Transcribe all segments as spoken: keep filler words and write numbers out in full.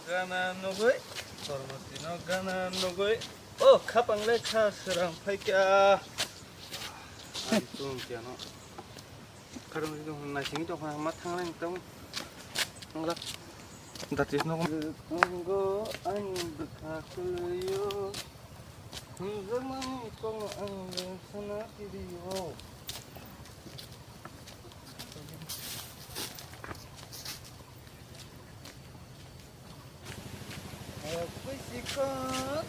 Gana nugui, Kormoti no gana nugui. O khapang le kha srang phaikha. Ang tung kiano. Karang ri dong nai sing tong ma thang nai tong. Ang la. That is no. Kongo ang bkha khuluyo. Hwnjakmani kok ang sana kidio. O twi chikon.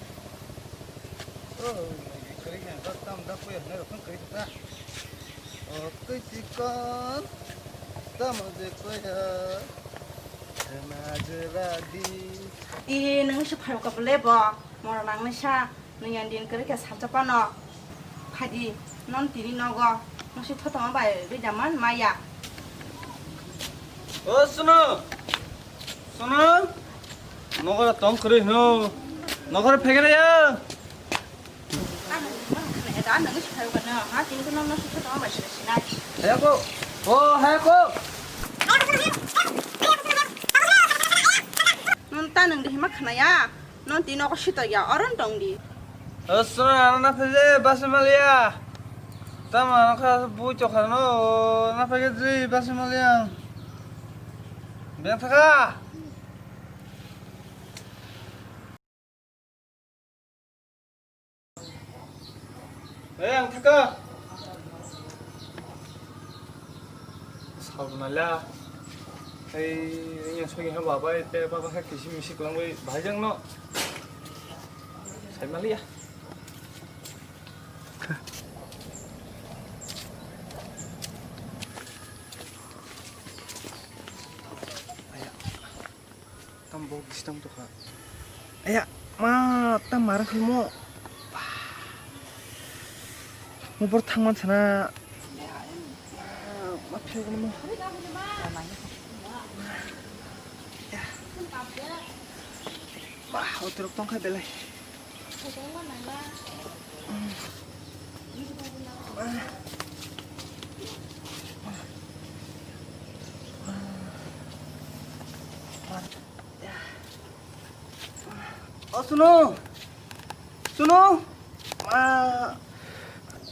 O, kwrwi khe tam da puya hwnwi rokhan kwrwi kha. O twi chikon. Tamo je koya. Hema je radi. I nang se phai ka bole bo. Mor nang ni sa. Nung yang din kwrwi khe salsa pano. Phaidi, non tini nogo. Nung si thotoma bai rwi jaman maya. O Sunu! Sunu! Nogora tong kwrwi hwno. Nogora phegere ya. Eda nung si phai ka na. Ha, tini ko non si thotoma bai sila sinai. Heko. O, heko. Non ta nung di hima khana ya. Non twi nogo sitokya, oron tong di. O sra, ano na phaje basi maliya. Tamo ano kha bui chokha no, na phaje jri basi maliya. Beng thaka. Ei, ang thaka. Sabunala. Ei, ini yang sogi ha baba, ite baba ha kisi misi kelang bai, bahai jang no. Sai maliya. Tam bok disturb tokha. Aya, ma, tam mara khalmo. Mo bor thangman sana. Ma phirok mo. Ma, otrok tongkha belai. O Sunu! Sunu! Ma.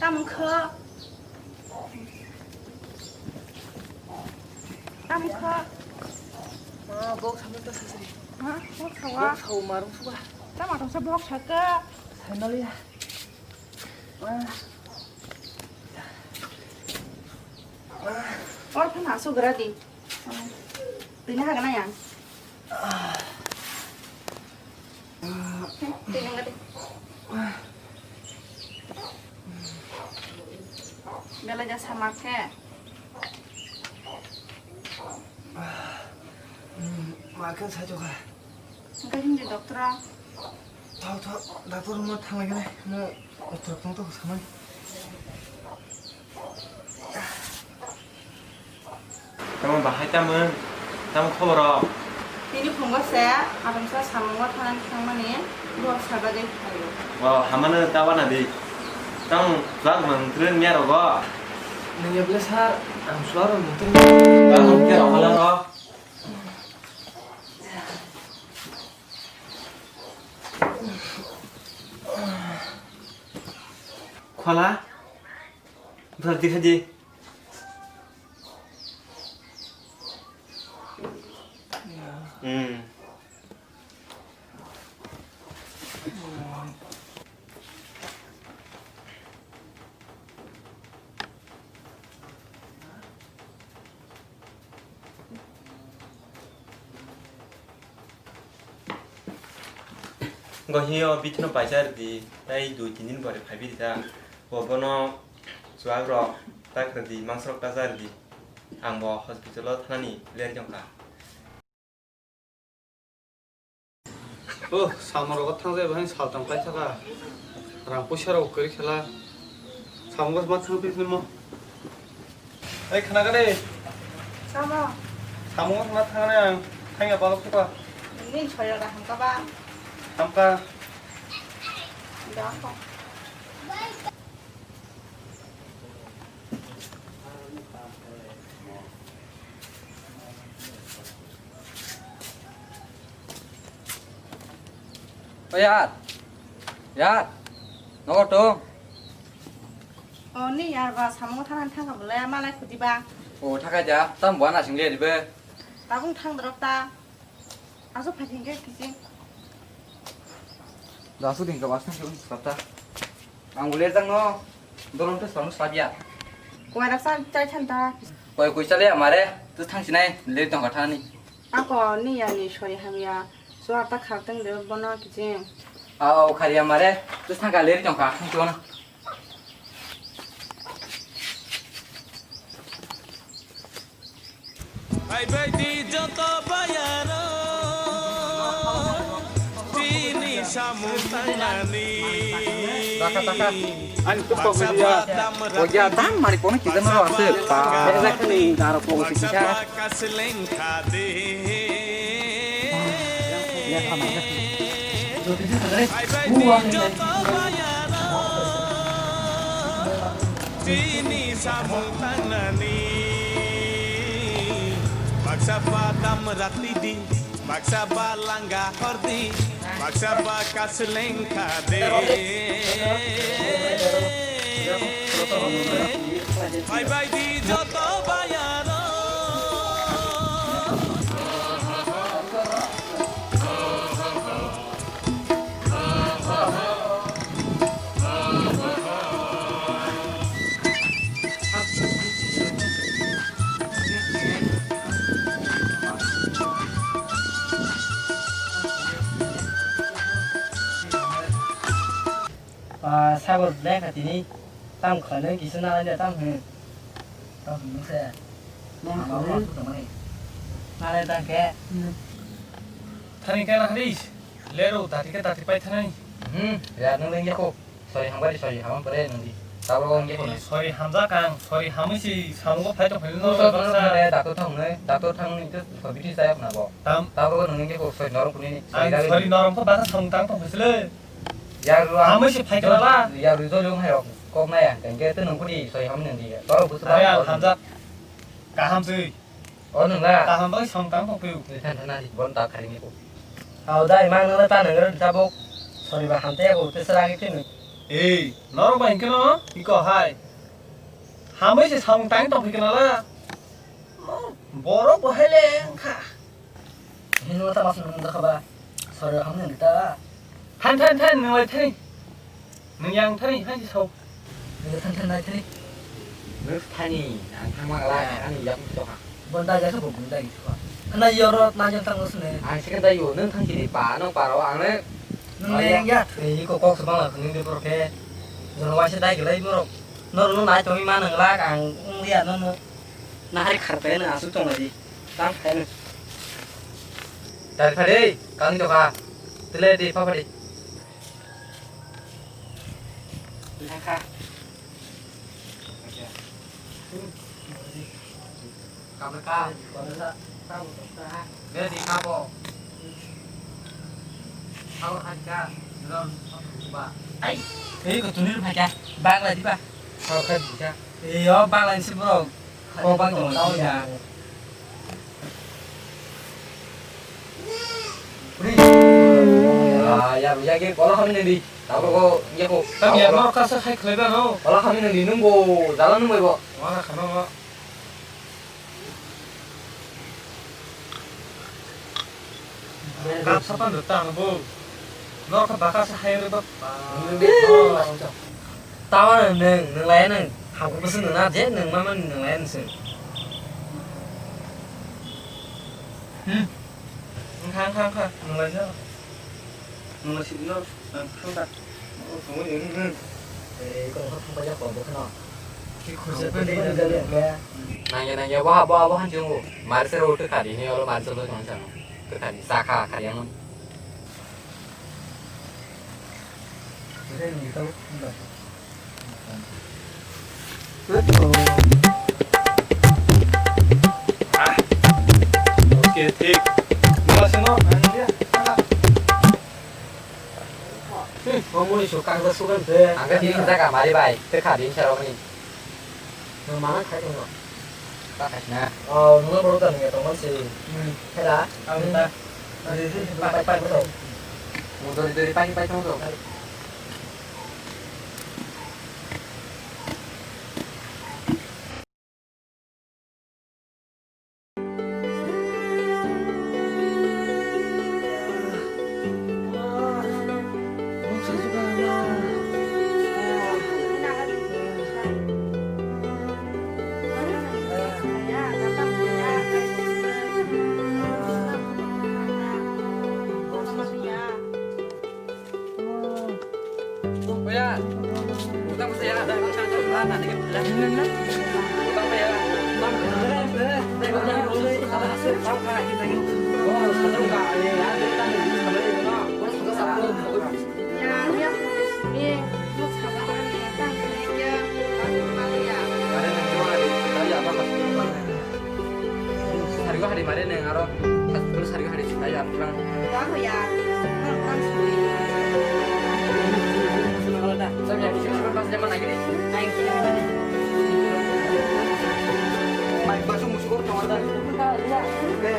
Tamo wngkha? Tamo wngkha? Ma, bok samani ta sasri. Ha? Bok sawa? Bok sawa, marung suba. Tamo tongsa bok saka? Saimaliya. Ma. Ma. Or phano asuk gra di. Tini hagan ayang. Tini nggak deh. Bela jasa make. Makan saja kah? Enggak ini dokter. Tau tau, dokter rumah thang lagi nih. Mau dokter tong tuh sama. Tamo bahai tamo, tamo khobor o? Tini phungo se, atomsa samungo thanani thangmani, buhok sabagwi phaio. O, hamano ta wana di. Tamo chuak mang tren miya rogo? Nangya bwle sir, ang chuak rok nung tren. Tamo khe rok hala ro. Khola? Bwsajwk dikha di. Hmm. Gohi o bithno paisa rwdi, tei dui tin din pore phaibi rwdi ta. Bo bono chuak rok ta kwrwdi, mangsa rok ta cha rwdi. Ang bo hospital o thanani ler jong kha. O, samung rogo thangjai bahai saltam kai thaka. Rang puisa rok kwrwi khala. Samung ma thang phi phimo. Ei, khna gade. Tamo. Samung ma thang na ang thangya balok thaka. Nini soya da hamka ba. Hamka. Da ko. O yar, yar, nogo tong. O ni yar ba, samung thangna thangkha bole, malai khuti ba. O thangkha ja, tam bo ana sing le ribe. Tabung thang drop ta. Aso phai thengke kiching. Da aso thengke ba thangke un sap ta. Ang bole jang no, dolong te song sap ya. Koi raksa chai than ta. Koi koi chale ya mare, tu thang sinai, le tong ka thani. Ako ni ya ni sori hamya, suar ta khar teng de bono kiching. Ao khariya mare, tu thangka leri tongka, thangki ono. Hai bai di joto bayaro, tini samung tangnani. Taka, taka. Ani tu kok dia. Oya, tam mari kono kita maro ase. Pa. Exactly, daro kono kita. Kasleng khade. Hai bai di joto bayaro, tini samung tangnani. Baksa ba dam rati di, baksa ba langga hordi, baksa ba kasleng khade. Hai bai di joto bayaro. Ah, sago lekha tini tam khlainai kisa nalai de tam hwn. Tam hwn se. Nang hwn. Nalai tang khe. Hmm. Thani khe na hris. Lero dati khe dati pai thanai. Hmm, ya nang leng yakho. Sori hambari sori hamam pore nang di. Tabro wng yakho na. Sori hamjak ang, sori hamwi si samungo phai tong phai no. Sori no phai re, daktor thang nai, daktor thang ni to sori biti sayak na bo. Tam. Tabro nang yakho sori norok kuni. Ang sori norok kho baka samung tang tong phai sile. Yaru Hamwi se phai khe lala. Yaru jolung hai rok kok nai ang tengke te nung kudi soi ham nung di. Toro busu Are ba. Ang hamjak. Kaham se. O nung la. Kaham bai song tang tong piu. Ni than thana di bon ta khari ni ko. Au dai mang nung la ta nung ran tabuk. Sori ba ham te ko te sera ke tinu. Ei, norok ba hingke no? Iko hai. Hamwi se samung tang tong phai khe lala. Borok bo hai le wngkha. Hino ta mas nung dakha ba. Sori ham nung ta. Than, than, than, nung lai thani. Nung yang thani, hai si sao. Nung than, than, lai thani. Nung thani, ang thang ma lai, ani yak mi tokha. Bon da ja kha bo, bon da gi kha. Ana yoro na jang tang sne. Ang se da yo, nung thang kini pa, nung pa ro, ang le. Nung le yang ya, thwi ko kok se bang la, nung de por khe. Jon wa se dai gi lai borok. Nor nung nai to mi ma nung la, ang ung ya, no, no. Na hari khar pe na asu tong di. Tang khai na. Dari phade, kang do kha. Tele di pha phade. Lekha. Kamu ka. Be di kapo. Kamu kan ka. Belum. Ba. Ai. Eh, ko tunir phai ka. Bang la di ba. Kau ka di ka. Eh, yo, bang la si bro. Kok bang tong ya. Ah, ya, ya, ke kola kami nang di. Tapo ko, ya ko. Tam ya, mau kasa khai khlai ba no. Kola kami nang di nung bo, jalan nung bo. Mana khano ma. Kap sapan rwta ang bo. Nor kha baka sa hai rwba. Tawa nung, nung lai nung. Habu bwswk nung na je nung ma man nung lai nung se. Hmm. Wngkha, wngkha, wngkha. Nung lai ja. Nung lai si no. Wngkha, wngkha. Nung lai si, hmm, hmm. Eh, kok thang pa ja ko bo khano. Ki khurse pe ni ja. Nang ya, nang ya, wah, wah, wah, jung. Mar se ro tu khadi ni olo mar se lo jung sa no. Tu khadi sa kha, khadi ang. Oke, thik. Mula sino, ang dia. Hmm, omoni so kagda sugan de. Ang khe tini jaga mari bai, te kha din sero ni. Nang mana khai tong no? Ta khai na. Oh, nungno borok da nungya tong man si. Hmm. Hera. Ang ta. Pai, pai, pai, pai. Dori dori pai pai thang rok. Oya, utang masa ya, ada yang utang tuh, mana nih, utang. Utang apa ya? Oh, utang nggak, ya, ya, utang, utang, utang. Ya, ya, ini, ini, ini, ya, ya. Ada yang cuma ada, ada apa, Mas? Sarigo hari mare neng aro hospital sarigo hari sita ya pulang. Wah ya, nang nang sui. Saya yang sih pas zaman lagi nih. Thank you. Mai basu musuh orang kawan. Oke.